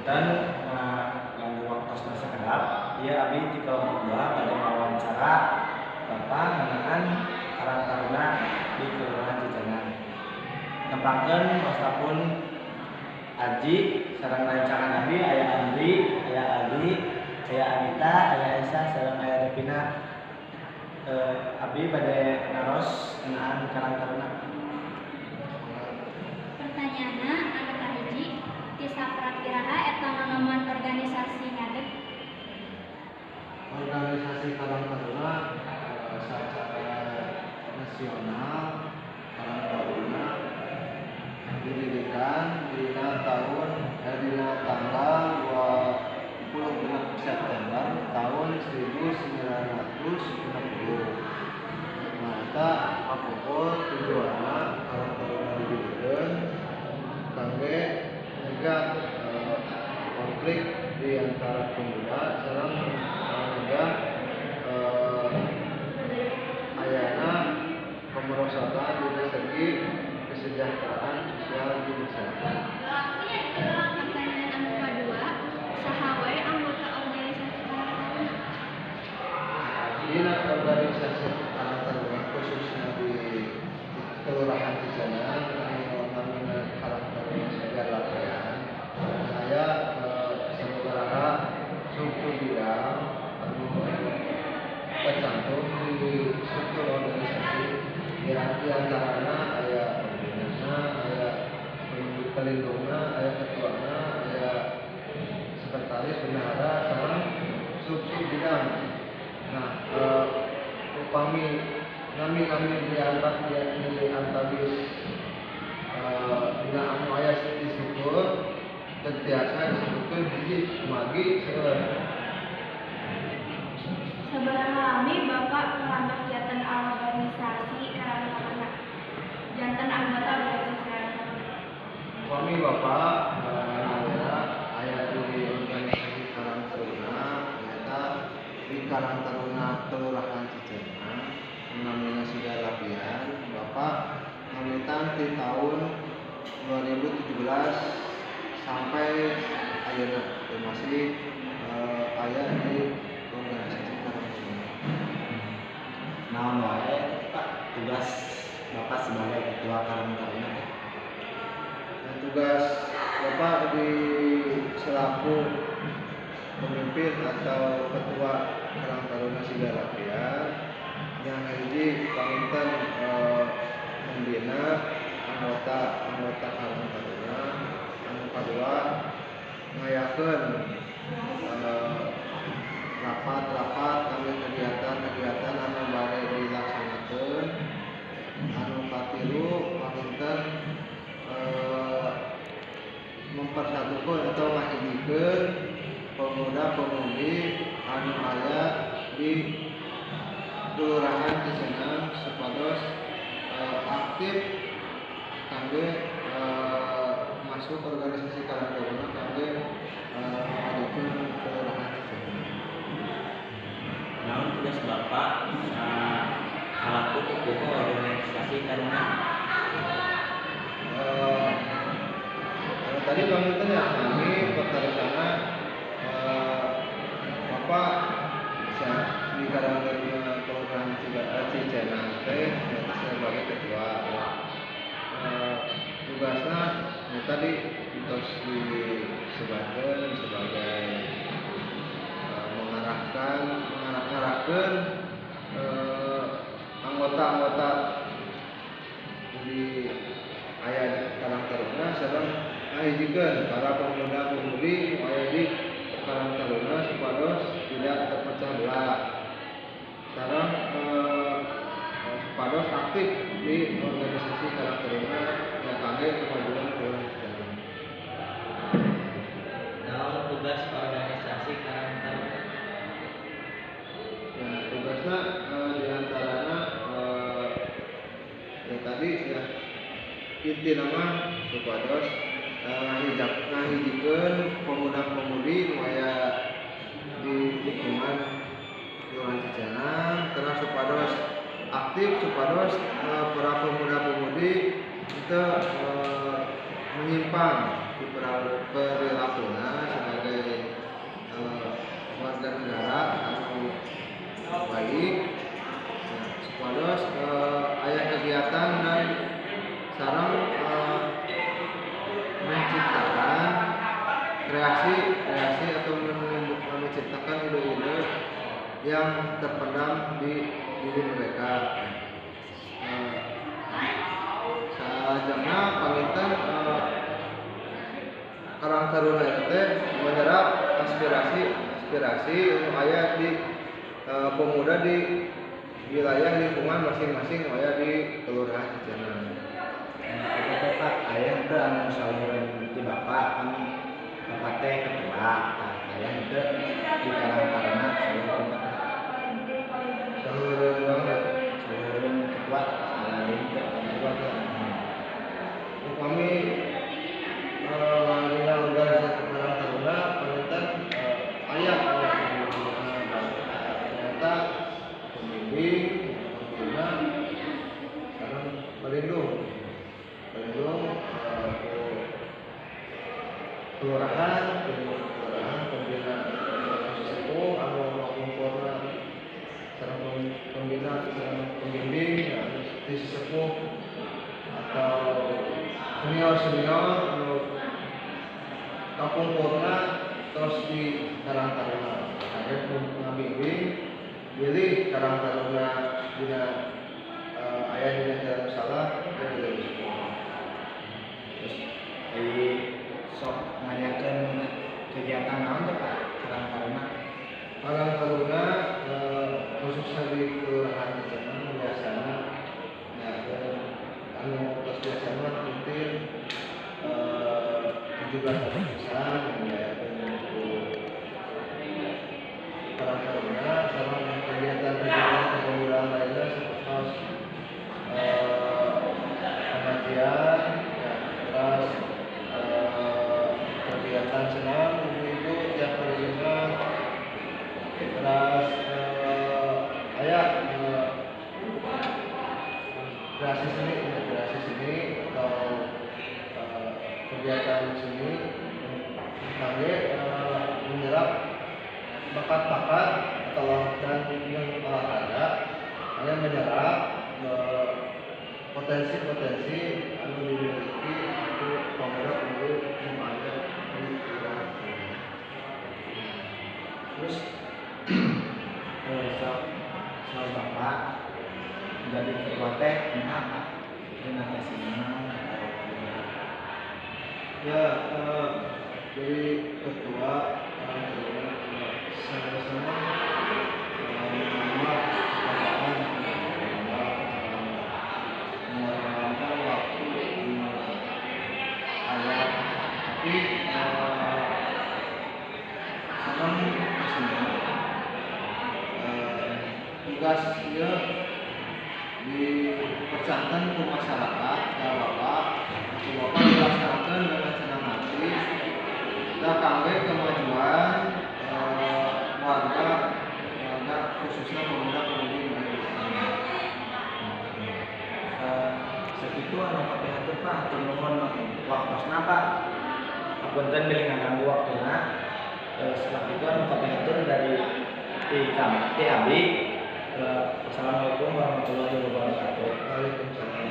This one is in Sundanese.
Punten ganggu waktosna sakedap. Ieu abdi di kelompok 2 bade ngawawancara Bapak ngeunaan Karang Taruna di Kelurahan Cicenang. Tepangkeun wasta pun Aji sareng rencangan abdi aya Andri, aya Aldi, aya Anita, aya Esa sareng aya Devina. Abdi bade naros ngeunaan Karang Taruna. Pertanyaanna anu kahiji, ti saprak iraha eta nonoman organisasi ngadeg? Organisasi Karang Taruna secara nasional, Karang Taruna didirikan dina tahun dina tanggal 26 September tahun 1960. Nah, eta kapungkur tujuanna Karang Taruna didirikan kangge nyegah konflik di antara pemuda sareng nyegah ayana kemerosotan dina segi kesejahteraan sosial di masyarakat. Pertanyaan anu kadua, saha wae anggota organisasi Karang Taruna? Dina organisasi Karang Taruna, khususnya di Kelurahan Cicenang anu namina Karang Taruna Sigar Lapian, aya sababaraha struktur bidang anu tercantum di struktur organisasi. Di antarana aya pembinana, aya pelindungna, aya ketuana, aya sekretaris, bendahara, sareng sub-sub bidang. Nah, upami nami-nami di antawis dina anu aya di struktur teu tiasa disebutkeun hiji magi seueur. Sabaraha lami Bapak ngelantos janten organisasi Karang Taruna? Janten anggota organisasi Karang Taruna. Upami Bapak nyalira aya di organisasi Karang Taruna nyaeta di Karang Taruna Kelurahan Cicenang namina Sigar Lapian. Bapak ngawitan ti tahun 2017 sampai ayeuna teh masih aya di organisasi Karang Taruna. Naon wae, Pak, tugas Bapak sebagai ketua Karang Taruna teh? Nah, tugas Bapak di selaku pemimpin atau ketua Karang Taruna Sigar Lapian yang hiji panginten membina anggota-anggota Karang Taruna, anu kadua ngayakeun rapat-rapat kangge kegiatan-kegiatan anu bade dilaksanakeun, anu katilu panginten mempersatukan atau ngahijikeun pemuda-pemudi anu aya di Kelurahan Cicenang supados aktif kangge masuk organisasi Karang Taruna kangge ngamajukeun Kelurahan Cicenang. Naon tugas Bapak salaku ketua organisasi Taruna? Kalau tadi panginten ya kami pertarosana Bapak di Karang Taruna Kelurahan Cicenang teh nyaeta sebagai ketua ya. Tugasna ya tadi terus disebatkeun sebagai mengarahkan mengarah-arahkeun anggota-anggota di aya di Karang Taruna sareng ngahijikeun para pemuda-pemudi nu aya di Karang Taruna supados tidak terpecah belah sareng supados aktif di organisasi Karang Taruna ya kangge kemajuan Kelurahan Cicenang. Naon tugas organisasi Karang Taruna? Ya, tugasnya diantaranya ya tadi ya inti nama supados ngahijikeun pemuda-pemudi nu aya di lingkungan Kelurahan Cicenang terus supados aktif, supados para pemuda-pemudi itu menyimpang. menyimpang di perilakunya sebagai warga negara anu baik. Nah, supados aya kegiatan dan sareng menciptakan kreasi kreasi atau menciptakan ide-ide yang terpendam di diri mereka. Sajamna panginten Karang Taruna teh menyerap aspirasi aspirasi anu aya di pemuda di wilayah lingkungan masing-masing aya di Kelurahan Cicaheum. Nah, itu Pak, aya henteu anu saluran di Bapak kan Bapak teh ketua, tah aya henteu di Karang Taruna saluran Pak? Saluran banget. Saluran ketua aya deui henteu? Ketua teh. Upami dina organisasi Karang Taruna panginten aya ternyata pembimbing, pembina, sareng pelindung. Pelindung ku kelurahan, kelurahan pembina sesepuh anu ngakumpulna sareng pembina sareng pembimbing anu ti sesepuh atau senior senior anu kakumpulna terus di Karang Taruna kangge ngabimbing bilih Karang Taruna dina aya dina jalan salah teh diluruskeun. Terus ai sok ngayakeun kegiatan naon teh Pak Karang Taruna? Karang Taruna khususnya di Kelurahan Cicaheum biasana ngayakeun anu tos biasa mah rutin 17 Agustusan ngayakeun ku Karang Taruna sareng kegiatan-kegiatan kepemudaan lainnya seperti pengajian ya, terus kegiatan senam ibu-ibu tiap hari Jumat, terus aya kreasi seni ya, kreasi seni atau kegiatan seni kangge menyerap bakat-bakat atau dan yang olahraga hanya menyerap potensi-potensi anu dimiliki ku pemuda-pemudi nu aya di Kelurahan Cicaheum. Terus sok sok Bapak jadi ketua teh kumaha Pak? Dingatasina atau kumaha? Ya, jadi ketua Karang Taruna sama-sama menambah kekayaan, menambah mengorbankan waktu anu aya, tapi seneng kesenian tugas ieu dipercanten ku masyarakat ka Bapak, ku Bapak dilaksanakeun dengan senang hati da kangge kemajuan warga warga khususnya pemuda-pemudi nu aya di Cicaheum. Sakitu anu kapihatur Pak, hatur nuhun waktosna Pak. Hapunten bilih ngaganggu waktuna. Sakitu anu kapihatur dari ti kami ti abdi. Assalamualaikum warahmatullahi wabarakatuh. Waalaikumsalam.